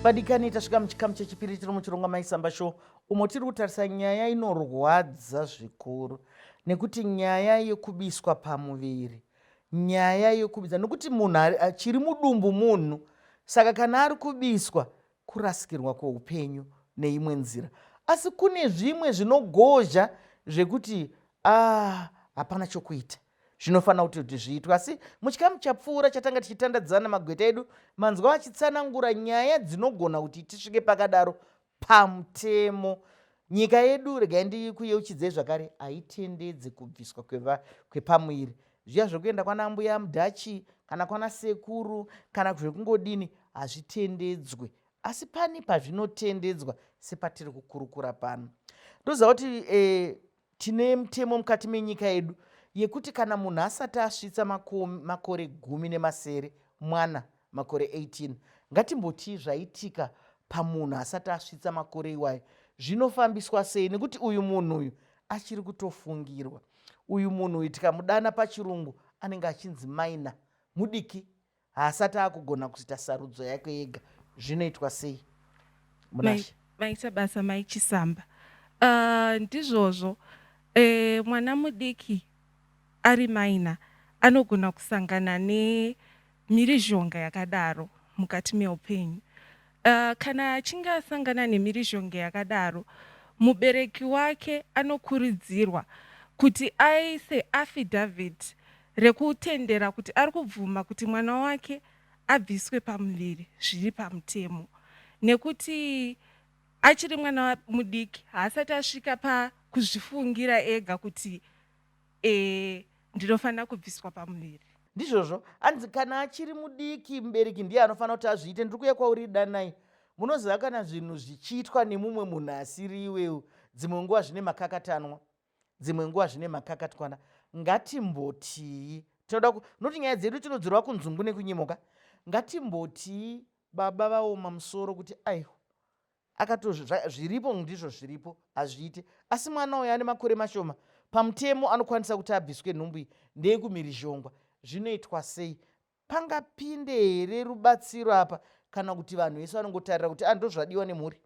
Vadikani, tasvika muchikamu chechipiri tiri muchirongwa Maisamba Show, umo tiri kutarisa nyaya inorwadza zvikuru, nekuti nyaya yekubiswa pamuviri, nyaya yekubisa nekuti munhu achiri mudumbu munhu. Saka kana ari kubiswa, kurasikirwa kweupenyu neimwe nzira. Asi kune zvimwe zvinogozha zvekuti ah, hapana chokuita, zvinofanira kuti zviitwe. Asi muchikamu chapfuura chatanga tichitandadzana magweta edu, manzwa achitsanangura nyaya dzinogona kuti tisvike pakadaro pamutemo. Nyika yedu, regai ndikuyeuchidzei zvakare, haitendedzi kubviswa kwepamuviri. Zviya zvekuenda kwana mbuya mudhachi kana kwana sekuru kana zvekungodini hazvitendedzwe, asi pane pazvinotendedzwa sepatiri kukurukura pano. Ndoziva kuti tine mutemo mukati menyika yedu yekuti kana munhu asati asvitsa makore 17, mwana makore 18, ngatimboti zvaitika pamunhu asati asvitsa makore iwayo, zvinofambiswa sei? Nekuti uyu munhu uyu achiri kutofungirwa. Uyu munhu uyu tikamudana pachirungu anenge achinzi minor, mudiki, haasati akugona kuita sarudzo yake ega. Zvinoitwa sei, Munashe? Maita basa, Maichisamba. Ndizvozvo, mwana mudiki ari minor anogona kusangana nemhirizhonga yakadaro mukati meupenyu. Kana achinge asangana nemhirizhonga yakadaro, mubereki wake anokurudzirwa kuti aise affidavit rekutendera kuti ari kubvuma kuti mwana wake abviswe pamuviri zviri pamutemo, nekuti achiri mwana mudiki, haasati asvika pakuzvifungira ega kuti ndinofanira kubviswa pamuviri. Ndizvozvo, anzi kana achiri mudiki, mubereki ndiye anofanira kuti azviite. Ndiri kuuya kwauri, Danai. Munoziva, kana zvinhu zvichiitwa nemumwe munhu asiri iwewo, dzimwe nguva zvine makakatanwa, dzimwe nguva zvine makakatwana. Ngatimbotii tinoda nokuti nyaya dzedu tinodzirwa kunzungu nekunyimuka. Ngatimbotii baba vaoma musoro kuti aiwa, akato zviripo ndizvo zviripo, hazviite, asi mwana uyu ane makore mashoma, pamutemo anokwanisa kuti abviswe nhumbu iyi, ndeyekumhirizhongwa. Zvinoitwa sei? Pangapinde here rubatsiro apa, kana kuti vanhu vese vanongotarira kuti a, ndozvadiwa nemhuri?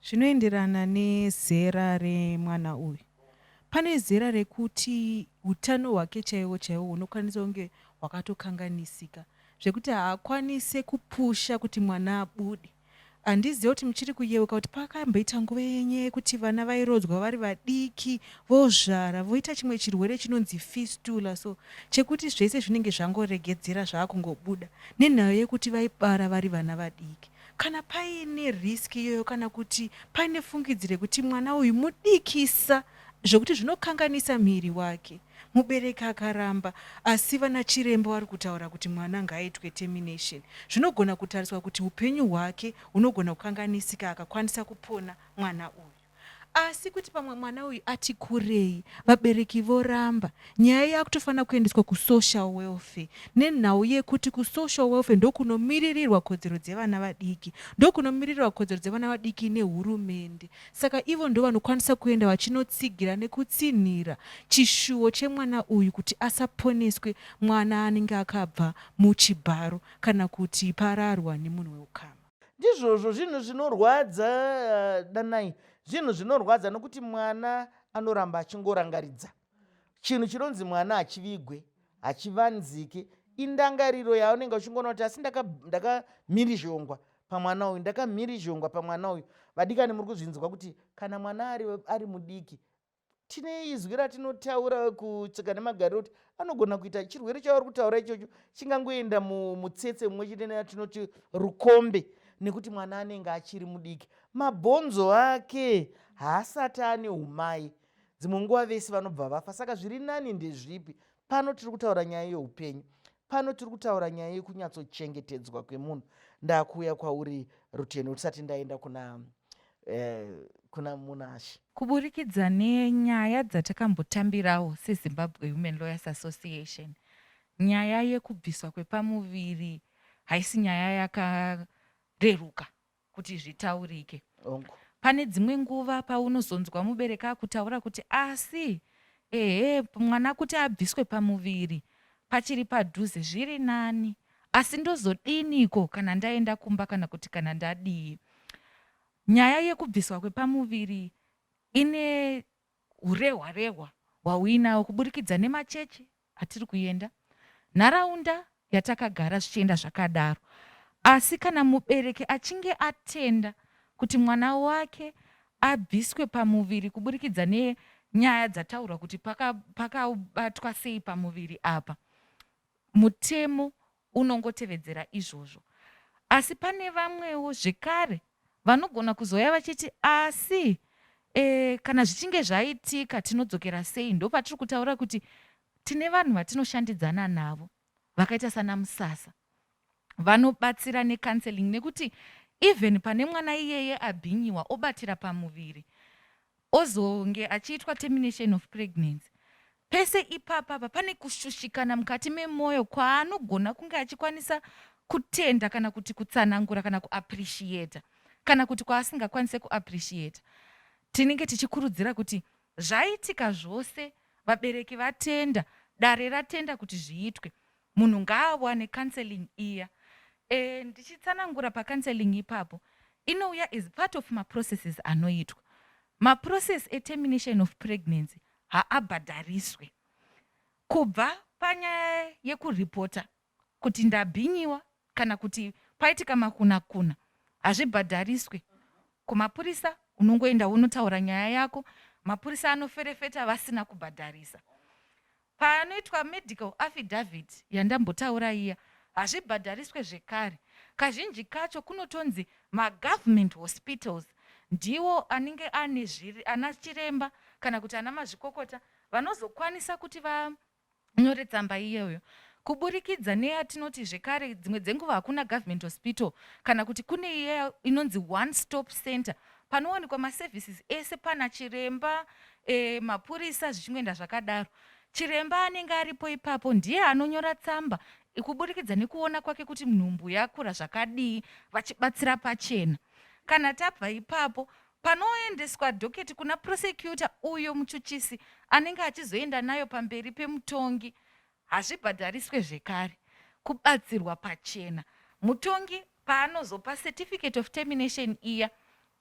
Zvinoenderana nezera remwana uyu. Pane zera rekuti utano hwake chaiwo chaiwo hunokwanisa kunge hwakatokanganisika zvekuti haakwanise kupusha kuti mwana abude. Handizivi kuti muchiri kuyeuka kuti pakamboita nguva yenyaya yekuti vana vairodzwa vari vadiki, vozvara, voita chimwe chirwere chinonzi fistula, so chekuti zvese zvinenge zvangoregedzera, zvaakungobuda nenhau yekuti vaibara vari vana vadiki. Kana paine risk iyoyo, kana kuti paine fungidziro yekuti mwana uyu mudikisa zvekuti zvinokanganisa muviri wake, mubereki akaramba asi vana chiremba vari kutaura kuti mwana ngaaitwe termination, zvinogona kutariswa kuti upenyu hwake hunogona kukanganisika akakwanisa kupona mwana uyu. Asi kuti pamwe mwana uyu ati kurei, vabereki voramba, nyaya yakutofanira kuendeswa kusocial welfare, nenhau yekuti kusocial welfare ndokunomiririrwa kodzero dzevana vadiki, ndokunomiririrwa kodzero dzevana vadiki nehurumende. Saka ivo ndo vanokwanisa kuenda vachinotsigira nekutsinhira chishuwo chemwana uyu kuti asaponeswe mwana anenge akabva muchibharo kana kuti pararwa nemunhu weukama. Ndizvozvo, zvinhu zvinorwadza, Danai, zvinhu zvinorwadza nokuti mwana anoramba achingorangaridza chinhu chinonzi mwana hachivigwe, hachivanzike. Indangariro yaunenge uchingoona kuti asi ndakamhirizhongwa pamwana uyu, ndakamhirizhongwa pamwana uyu. Vadikani, muri kuzvinzwa kuti kana mwana ari mudiki, tine izwi ratinotaura kutsika nemagariro kuti anogona kuita chirwere chavari kutaura ichocho, chingangoenda mutsetse mumwe chete neatinoti rukombe, nekuti mwana anenge achiri mudiki, mabhonzo ake haasati ane umai. Dzimwe nguva vese vanobva vafa. Saka zviri nani ndezvipi? Pano tiri kutaura nyaya yeupenyu, pano tiri kutaura nyaya yekunyatsochengetedzwa kwemunhu. Ndakuuya kwauri, Rutendo, tisati ndaenda kuna Munashe. Kuburikidza nenyaya dzatakambotambirawo seZimbabwe Women Lawyers Association, nyaya yekubviswa kwepamuviri haisi nyaya yakareruka kuti zvitaurike. Pane dzimwe nguva paunozonzwa mubereki akutaura kuti asi ehe, mwana kuti abviswe pamuviri pachiri padhuze zviri nani. Asi ndozodiniko kana ndaenda kumba kana kuti kana ndadii? Nyaya yekubviswa kwepamuviri ine hurehwa rehwa hwauinawo kuburikidza nemachechi atiri kuenda, nharaunda yatakagara zvichienda zvakadaro. Asi kana mubereki achinge atenda kuti mwana wake abviswe pamuviri kuburikidza nenyaya dzataurwa kuti pakabatwa paka sei pamuviri apa, mutemo unongotevedzera izvozvo. Asi pane vamwewo zvekare vanogona kuzouya vachiti asi e, kana zvichinge zvaitika tinodzokera sei? Ndopatiri kutaura kuti tine vanhu vatinoshandidzana navo vakaita sana Musasa vanobatsira necounseling, nekuti even pane mwana iyeye abhinyiwa obatira pamuviri ozonge achiitwa termination of pregnancy, pese ipapapa pane kushushikana mukati memwoyo kwaanogona kunge achikwanisa kutenda kana kuti kutsanangura kana kuappreciata kana kuti kwaasingakwanise kuappreciata. Tinenge tichikurudzira kuti zvaitika zvose, vabereki vatenda, dare ratenda kuti zviitwe, munhu ngaawane counseling iya. Ndichitsanangura pacounseling ipapo, inouya as part of maprocesses anoitwa. Maprocess etermination of pregnancy haabhadhariswe. Kubva panyaya yekuripota kuti ndabhinyiwa kana kuti paitika makunakuna, hazvibhadhariswe. Kumapurisa unongoenda wonotaura nyaya yako, mapurisa anoferefeta vasina kubhadharisa. Paanoitwa medical affidavit yandambotaura iya, hazvibhadhariswe zvekare. Kazhinji kacho kunotonzi magovernment hospitals ndiwo anenge ane ana chiremba kana kuti ana mazvikokota vanozokwanisa kuti vanyore tsamba iyoyo, kuburikidza neyatinoti zvekare dzimwe dzenguva hakuna government hospital kana kuti kune iya inonzi one stop center, panowanikwa maservices ese pana chiremba, mapurisa, zvichingoenda zvakadaro. Chiremba anenge aripo ipapo ndiye anonyora tsamba kuburikidza nekuona kwake kuti nhumbu yakura zvakadii, vachibatsira pachena. Kana tabva ipapo, panoendeswa docket kuna prosecutor, uyo muchuchisi anenge achizoenda nayo pamberi pemutongi, hazvibhadhariswe zvekare, kubatsirwa pachena. Mutongi paanozopa certificate of termination iya,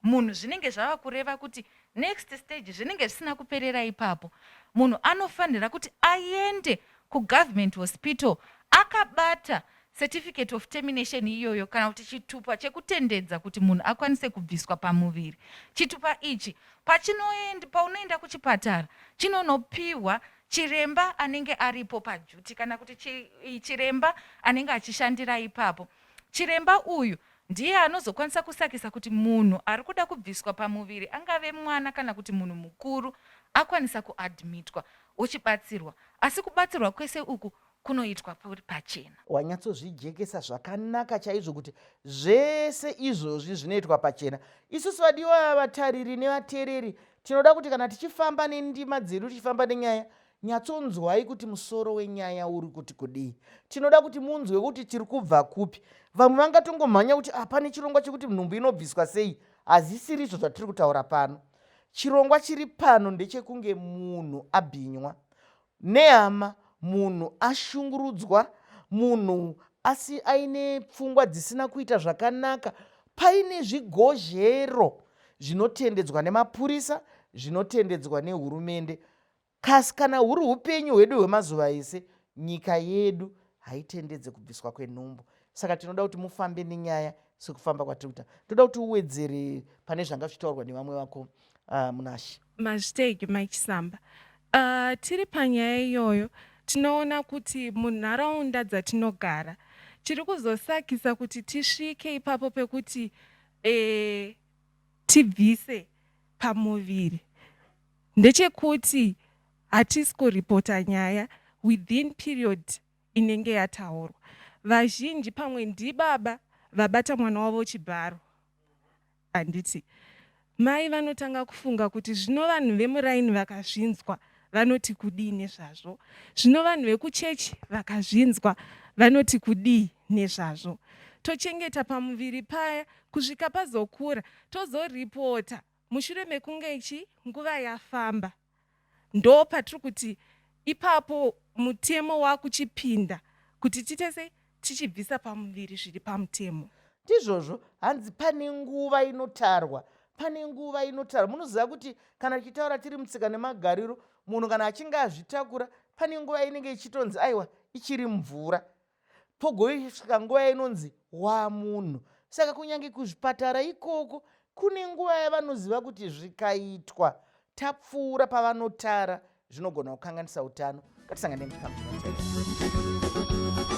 munhu zvinenge zvava kureva kuti next stage zvinenge zvisina kuperera ipapo. Munhu anofanira kuti aende kugovernment hospital akabata certificate of termination iyoyo, kana kuti chitupa chekutendedza kuti munhu akwanise kubviswa pamuviri. Chitupa ichi paunoenda kuchipatara chinonopiwa chiremba anenge aripo paduty, kana kuti chiremba anenge achishandira ipapo. Chiremba uyu ndiye anozokwanisa kusakisa kuti munhu ari kuda kubviswa pamuviri, angave mwana kana kuti munhu mukuru, akwanisa kuadmitwa ochibatsirwa. Asi kubatsirwa kwese uku kunoitwa puri pachena. Wanyatsozvijekesa zvakanaka chaizvo kuti zvese izvozvi zvinoitwa pachena. Isusu vadiwa vatariri nevateereri tinoda kuti kana tichifamba nendima dzedu, tichifamba nenyaya, nyatsonzwai kuti musoro wenyaya uri kuti kudii. Tinoda kuti munzwe kuti tiri kubva kupi. Vamwe vangatongomhanya kuti ah, pane chirongwa chekuti nhumbu inobviswa sei. Hazisiri izvo zvatiri kutaura pano. Chirongwa chiri pano ndechekunge munhu abhinywa nehama, munhu ashungurudzwa, munhu asi aine pfungwa dzisina kuita zvakanaka, paine zvigozhero zvinotendedzwa nemapurisa, zvinotendedzwa nehurumende. Kasi kana huri upenyu hwedu hwemazuva ese, nyika yedu haitendedze kubviswa kwenhumbu. Saka tinoda kuti mufambe nenyaya sekufamba kwatiri kuita. Toda kuti uwedzere pane zvanga zvichitaurwa nevamwe vako, Munashe. Mazvitegi Mai Chisamba. Tiri panyaya iyoyo, tinoona kuti munharaunda dzatinogara chiri kuzosakisa kuti tisvike ipapo pekuti tibvise pamuviri ndechekuti hatisi kuripota nyaya within period inenge yataurwa. Vazhinji pamwe ndibaba vabata mwana wavo chibharo, handiti? Mai vanotanga kufunga kuti zvino vanhu vemuraini vakazvinzwa vanoti kudii nezvazvo, zvino vanhu vekuchechi vakazvinzwa vanoti kudii nezvazvo. Tochengeta pamuviri paya kusvika pazokura, tozoripota mushure mekunge ichi nguva yafamba. Ndo patiri kuti ipapo mutemo wakuchipinda kuti tiite sei? Tichibvisa pamuviri zviri pamutemo. Ndizvozvo, hanzi pane nguva inotarwa, pane nguva inotarwa. Munoziva kuti kana tichitaura tiri mutsika nemagariro, munhu kana achinge azvitakura, pane nguva inenge ichitonzi aiwa ichiri mvura, pogoisvika nguva inonzi wamunhu. Saka kunyange kuzvipatara ikoko kune nguva yavanoziva kuti zvikaitwa tapfuura pavanotara zvinogona kukanganisa utano. Ngatisangane muchikamu chinotevera.